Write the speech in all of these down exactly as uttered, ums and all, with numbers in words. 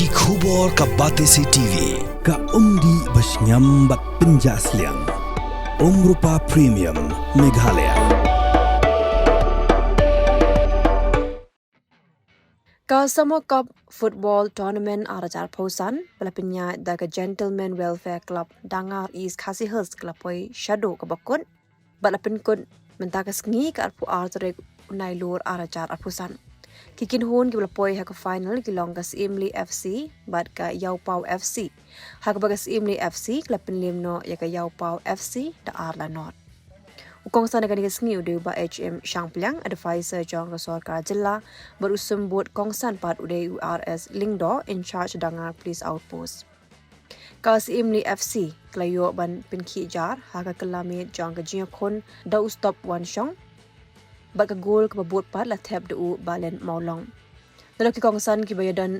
Ki khubor ka Batesi T V, ka umdih ba shngiam bad pynjah sliang. Umrupa Premium, Meghalaya. Ka Samo Cup Football Tournament ar hajar arphew san ba la pynïaid da ka Gentleman Welfare Club Dangar, East Khasi Hills, ka la poi shaduh kaba kut bad la pynkut mynta ka sngi, ka arphew ar tarik u Nailur ar hajar arphew san. Ki kynhun kiba la poi ha ka final ki long ka Syiemlieh F C bad ka Ïawpaw F C, ha kaba ka Syiemlieh F C ka la pynliem noh ïa ka Ïawpaw F C da ar la nod. U kongsan ha kane ka sngi u dei u Bah H M Shangpliang, advisor jong ka sorkar jylla, bad u symbud kongsan pat u dei u R S Lyngdoh, in charge Dangar Police Outpost. Ka Syiemlieh F C ka la ïoh ban pynkhih jar ha ka kylla miet jong ka jingïakhun da u Stop Wanshong, bad ka gol kaba bud pat la thep da u Balen Mawlong. Nalor ki kongsan kiba ïadon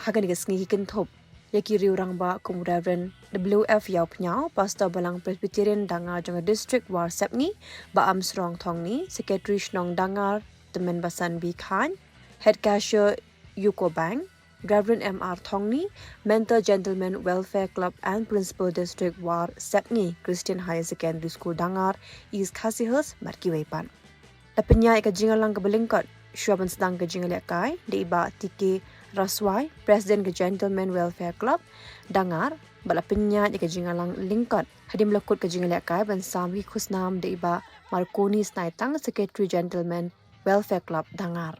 ha kane ka sngi ki kynthup ïa ki riew rangbah kum u Reverend W F Ïawphniaw, Pastor Balang Presbyterian Dangar jong ka District War Sepngi, Bah Armstrong Thongni, Secretary Shnong Dangar, Tymmen Basan B Chyne, Head Cashier UCO Bank, Reverend M R Thongni, Mentor Gentleman Welfare Club and Principal District War Sepngi Christian Higher Secondary School Dangar, East Khasi Hills, bad kiwei pat. La pynïaid ïa ka jingïalang kaba lyngkot shuwa ban sdang ka jingïalehkai da i Bah T K Raswai, President ka Gentleman Welfare Club Dangar, bad la pynïaid ïa ka jingïalang lyngkot hadien ba la kut ka jingïalehkai ban sam ïa ki khusnam da i Bah Marconi Snaitang, Secretary Gentleman Welfare Club Dangar.